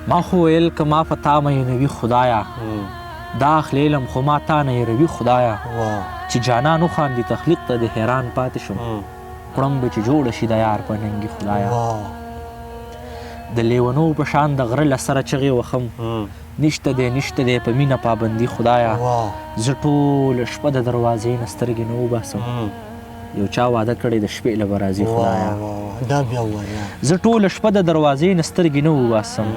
ما خو ویل که ما په تا مینوي خدایا، دا اخلې لم خو ما تا نه هېروي خدایا. چې جانان وخاندي تخلیق ته دې حیران پاتې شم، کړم به چې جوړه شي د یار په ننګي خدایا. د لیونو په شان د غره له سره چغې وخم، نشته دی نشته دی په مینه پابندي خدایا. زه ټوله شپه د دروازې نه سترګې نه وباسم، یو چا وعده کړې د شپې له به راځي خدایا. دا بیا ووایه. زه ټوله شپه د دروازې نه سترګې نه وباسم،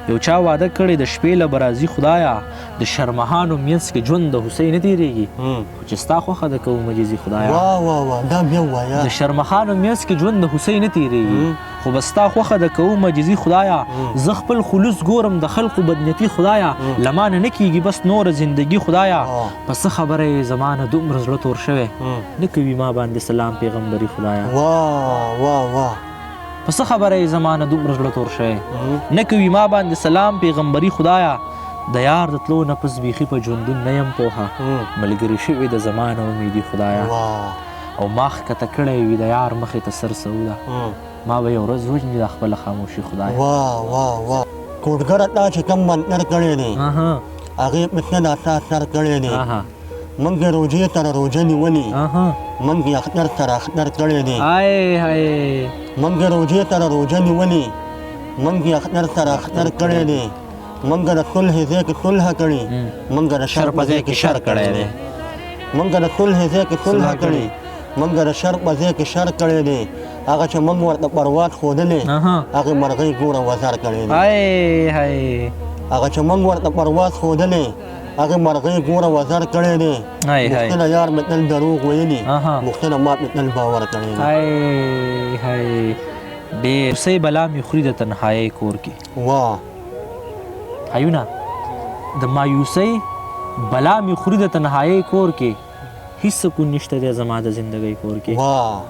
یو چا وعده کړې د شپې له به راځي خدایا. د شرمهانو مینځ کې ژوند د هوسۍ نه تېرېږي، خو چې ستا خوښه ده کوم عاجزي خدایا. واه واه واه، دا بیا ووایه. د شرمخانو مینځ کې ژوند د هوسۍ نه تېرېږي، خو بس ستا خوښه ده کوم عاجزي خدایا. زه خپل خلوص ګورم د خلقو بدنیتي خدایا، له ما نه نه کېږي بس نوره زندګي خدایا. په څه خبره یې زما نه دومره زړه تور شوی، نه کوي ما باندې سلام پیغمبري خدایا. واه واه واه. په څه خبره یې زما نه دومره زړه تور شوی، نه کوي ما باندې سلام پیغمبري خدایا. د یار د تلو نه پس بیخي په ژوندون نه یم پوهه، ملګري شوي د زما نه امیدي خدایا. او ما ښکته کړی وي د یار مخې ته سر سعوده، ما به یو ورځ وژني دا خپله خاموشي خدایا. واه واه واه. کوټګره تا چې کوم منتر کړی دی، هغې په څه دا تا سر کړی دی. موږ د روژې سره روژه نیولې، موږ یې اختر سره اختر کړی دی. موږ د روژې سره روژه نیولې، موږ یې اختر سره اختر کړی دی. موږ د صلحې ځای کې صلح کړې، موږ د شر په ځای کې شر کړی دی. موږ د صلحې ځای کې صلح کړې، موږ د شر په ځای کې شر کړی دی. هغه چې موږ ورته پرواز ښودلی، هغې مرغۍ ګوره وزر کړی دی. هغه چې موږ ورته پرواز ښودلی، هغې مرغۍ ګوره وزر کړی دی. غوښتنه یار مې تل دروغ ویلي، غوښتنه ما پرې تل باور کړی دی. ډېر څه بلا مې خوري د تنهایۍ کور کې. واه. هیونه د مایوسۍ بلا مې خوري د تنهایۍ کور کې، هیڅ سکون نشته دی زما د زندګۍ کور کې. واه.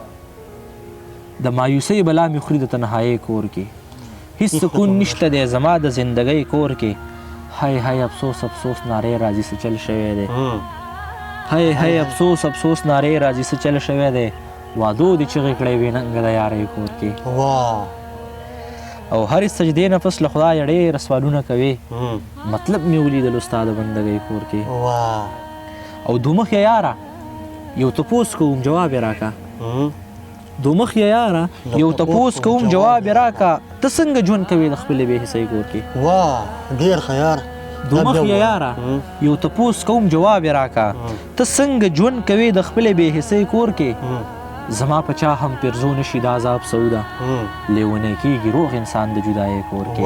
د مایوسۍ بلا مې خوري د تنهایۍ کور کې، هیڅ سکون نشته دی زما د زندګۍ کور کې. های های افسوس افسوس نارې راځي څه چل شوی دی. های های افسوس افسوس نارې راځي څه چل شوی دی. وادو دې چغې کړې وې ننګه د یارۍ کور کې. واه. او هرې سجدې نه پس له خدایه ډېر سوالونه کوې، مطلب مې ولیدلو ستا د بندګۍ کور کې. واه. او دومخیه یاره یو تپوس کوم جواب یې راکه. دومخیه یاره یو تپوس کوم جواب یې راکه، ته څنګه ژوند کوې د خپلې بې حسۍ کور کې؟ واه ډېر ښه یار. دومخیه یاره یو تپوس کوم جواب یې راکه، ته څنګه ژوند کوې د خپلې بې حسۍ کور کې؟ زما په چا هم پیرزو نشي دا عذاب سعوده، لیونی کېږي روغ انسان د جدایۍ کور کې.